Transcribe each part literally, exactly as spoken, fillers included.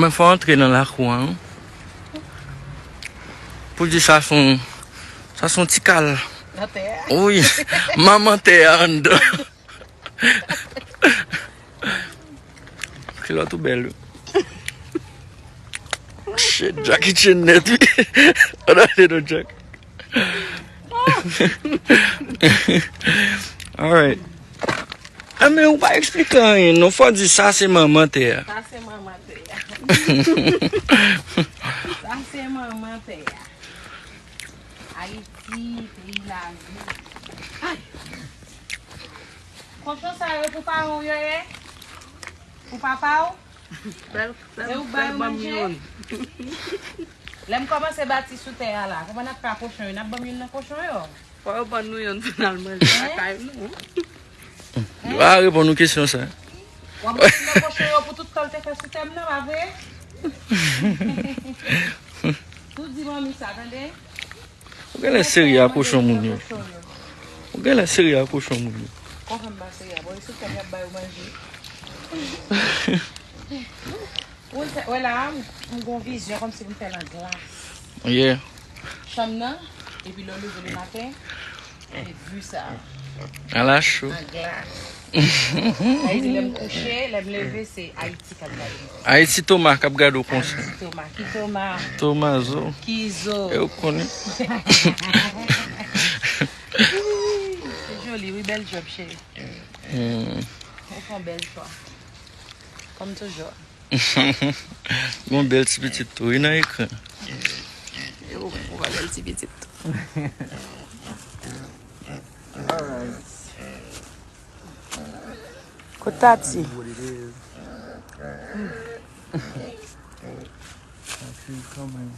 Mwen fò antre nan lakou an. Pou di sa son, sa son ti kal. Nan tè a. Wi, manman tè a anndan. Kilòt ou bèl wi. Shit, Jackie Chan nèt wi. Ann ale non Jack. Alright. Ah, men ou pa eksplike anyen non. Fò di sa se manman tè a. Sa se manman tè a. Sa se manman tè a. Ayiti, peyi lavi. Ay. Kochon sa yo pou paran w yo ye? Pou papa w? Bèl, bèl, e ou bay yo manje? Lè m kòmanse bati sou tè a la, kòman n ap fè a kochon yo? N ap ban m youn nan kochon yo? Fò yo ban nou youn pou n al manje lakay nou. Yo a reponn ou kesyon sa. W ap ban m youn nan kochon yo pou tout tan l te fè sou tè m nan, pa vre? Tou di manmi sa, tande? Ou genlè serye a kochon moun yo. Ou genlè serye a kochon moun yo. Konfèm m pa serye a. Bon, e sou tè m y ap ba yo manje. Ou wè la, m, m gon vizyon kòmsi m fè l an glas. Yeah. Chanm nan, epi lè w leve le maten, e vi sa. Ala cho. An glas. Sa vle di lè m kouche, lè m leve, se Ayiti k ap gade m. Ayiti Toma k ap gade w konsa. Ayiti Toma. Ki Toma? Tomazo. Ki zo? E ou konnen. Se joli, wi, bèl djòb, cheri. Hmm. Ou fè yon bèl chwa. Kòm toujou. Gon bèl ti pitit tou, wi, nan ekran. Yo, ou pa bèl ti pitit tou. Alright. Kote Tati? Tati, kòman?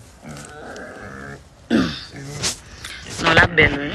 Non, l ap bèl, wi.